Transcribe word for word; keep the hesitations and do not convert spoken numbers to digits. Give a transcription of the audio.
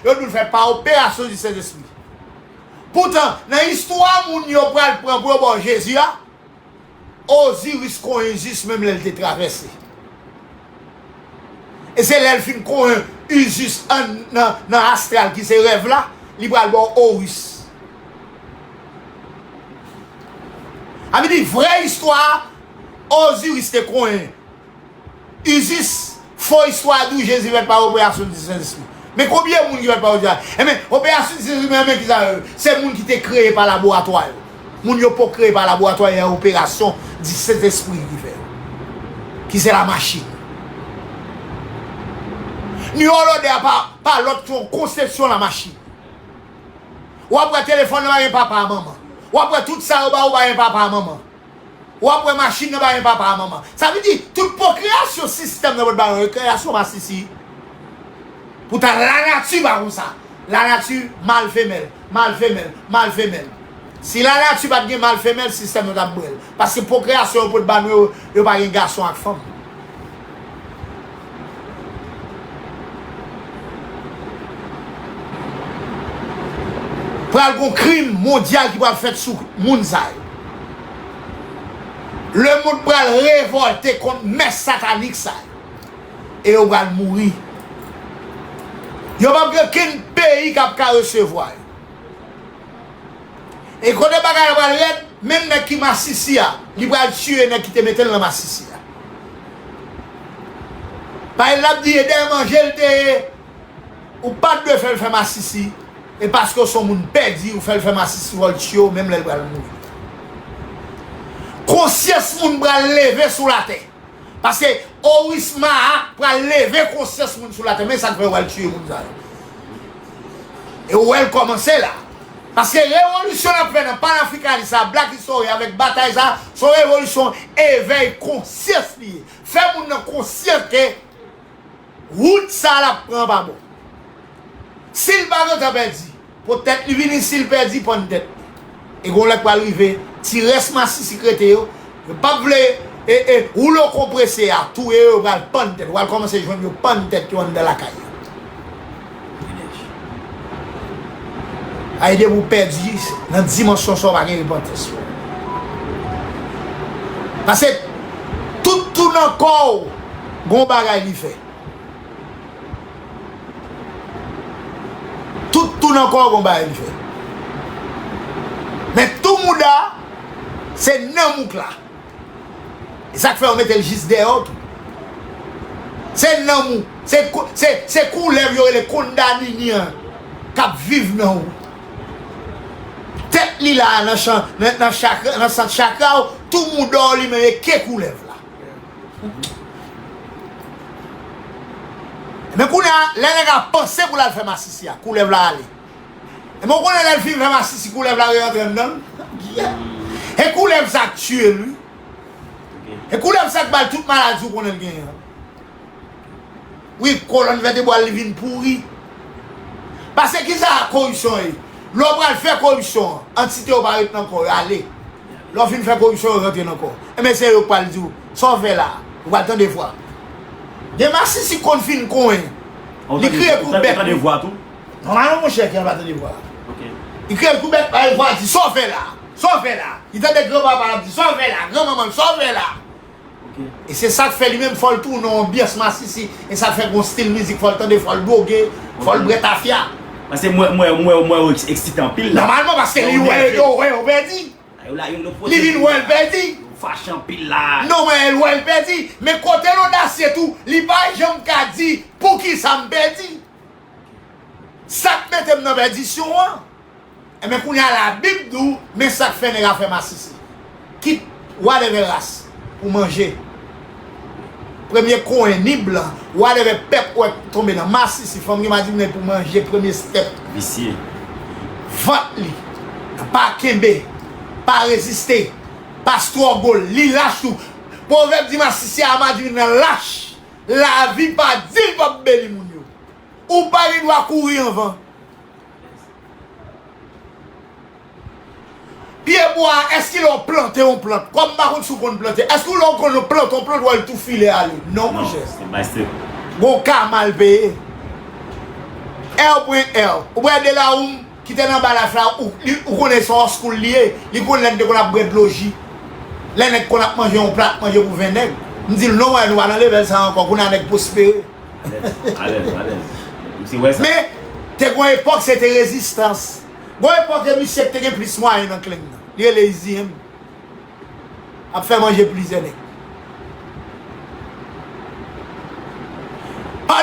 Yo di w l fè pa operasyon di Sentespri. Poutan, nan istwa moun yo pral pran pou yo ba w Jezi a, Oziris konyen Izis menm lè l te travèse. E se lè l fin konyen Izis an, nan, nan astral ki se rèv la, li pral ba w Oris. Sa vle di vrè istwa a, Oziris te konyen Izis, fo istwa di w Jezi fèt pa operasyon di Sentespri. Men konbyen moun ki fèt pa operasyon? Enben, operasyon di Sentespri, enben, ki sa yo? Se moun ki te kreye pa laboratwa yo. Moun yo poko kreye pa laboratwa yo, operasyon di Sentespri ki fè yo. Ki se lamachin. New Order a pa, pa lòt ke yon konsepsyon lamachin. W ap wè telefòn nan pa gen papa a manman. W ap wè tout sa yo ba ou pa gen papa a manman. W ap wè machin nan pa gen papa a manman. Sa vle di, tout pwokreyasyon sistèm nan pot ba nou, kreyasyon masisi. Poutan lanati pa konsa. Lanati mal femèl, mal femèl, mal femèl. Si lanati pa t gen mal femèl, sistèm nan t ap bwè l. Paske pwokreyasyon yo pot ba nou yo, yo pa gen gason ak fanm. Pral gon krim mondyal ki pral fèt sou moun sa yo. Lemonn pral revòlte kont mès satanik sa yo. E yo pral mouri. Yo p ap gen okenn peyi k ap ka resevwa yo. E kote bagay la pral rèd, menm nèg ki masisi a, li pral tiye nèg ki te mete l nan masisi a. Paske l ap di e dèyè manje l te ye, ou pa t dwe fè l fè masisi, e paske w se yon moun pèdi, ou fè l fè masisi, fò l tiye w, menm lè l pral mouri. Konsyans moun pral leve sou latè. Paske Oris Ma a pral leve konsyans moun sou latè. Men sa k fè yo pral tiye moun sa yo. E ou wè l kòmanse la. Paske revolisyon n ap fè nan panafrikanis sa, Black History, avèk batay sa, se yon revolisyon evèy konsyans li ye. Fè moun nan konsyan ke wout sa l ap pran pa bon. Si l pa gentan pèdi, potèt li vini, si l pèdi, pann tèt li. E gon lè k pral rive, ti rès masisi k rete yo, yo p ap vle, e, e, woulo konprese a touye yo, yo pral pann tèt. Ou pral kòmanse jwenn yo pann tèt yo anndan lakay yo. Ay depi w pèdi nan dimansyon sa w pa gen repantans. Paske tout tou nan kò w gon bagay li fè. Tout tou nan kò w gon bagay li fè. Men tou mouda se nanm ou k la. E sa k fè yo mete l jis dèyè w tou. Se nanm ou. Se, se, se koulèv yo rele kondanini an k ap viv nan ou. Tèt li la a nan chan, nan, nan chakra, nan sant chakra w, tou mouda w li menm e ke koulèv la. Men kounye a, lè nèg la panse pou l al fè masisi a, koulèv la ale. Ebyen, ou konnen lè l fin fè masisi, koulèv la rerantre anndan l. E koulèv sa k tiye l, wi. E koulèv sa k ba l tout maladi ou konnen l genyen an. Wi, kolòn vètebral li vin pouri. Paske kisa koripsyon ye? Lè w pral fè koripsyon an, antite yo pa ret nan kò yo, ale. Lè w fin fè koripsyon, yo rantre nan kò w. Ebyen, se yo k pral di w, sa w fè la a? Ou pral tande vwa. Gen masisi konn fin konyen. Li kriye kou bèt. Ou tande vwa tou? Nòmalman, monchè, ki an pa tande vwa. Li kriye kou bèt, bay vwa, di, sa w fè la? Sa w fè la? Li tande granpapa l ap di, sa w fè la? Granmanman l, sa w fè la? E se sa k fè li menm, fò l tounen yon anbyans masisi. E sa k fè gon stil mizik, fò l tande, fò l dwoge, fò l bwè tafya. Paske mwen, mwen, mwen, mwen, yo eks-, eksite anpil la. Nòmalman, paske li wè, yo wè, yo pèdi. Li vin wè l pèdi. Yo fache anpil la. Non, men l wè l pèdi. Men kote l odasye tou, li pa janm ka di, poukisa m pèdi? Sa k mete m nan pèdisyon an? Enben, kounye a, Labib di w, men sa k fè nèg la fè masisi. Kit whatever ras pou manje. Premye konyen, ni blan, whatever pèp ou wè k tonbe nan masisi, fanm gen madimnè pou manje premye stèp. Visye. Vant li. Pa kenbe. Pa reziste. Pa struggle. Li lach tou. Pwovèb di masisi a madimnè lach. Lavi pa di l p ap beni moun yo. Ou pa gen dwa kouri anvan. Pyebwa a, èske lè w plante yon plant, kòm m pa konn si w konn plante, èske lè w konn plante yon plant, w al tou file ale? Non, monchè. Gon ka mal peye. R pwen R. Ou wè Delahoum ki te nan Balaf la, ou, li, ou konnen se yon high school li ye, li konn lè n te konn ap bwè dlo ji. Lè nèg konn ap manje yon plat manje pou ven nèg. M di l, "Non, mwen, nou pa nan level sa ankò, kounye a nèg pwospere." Alèz, alèz, alèz. Misye wè sa. Men, te gon epòk, se te rezistans. Gon epòk, e misye ki te gen plis mwayen nan klen nan. Li rele Easy M. Ap fè manje plizyè nèg.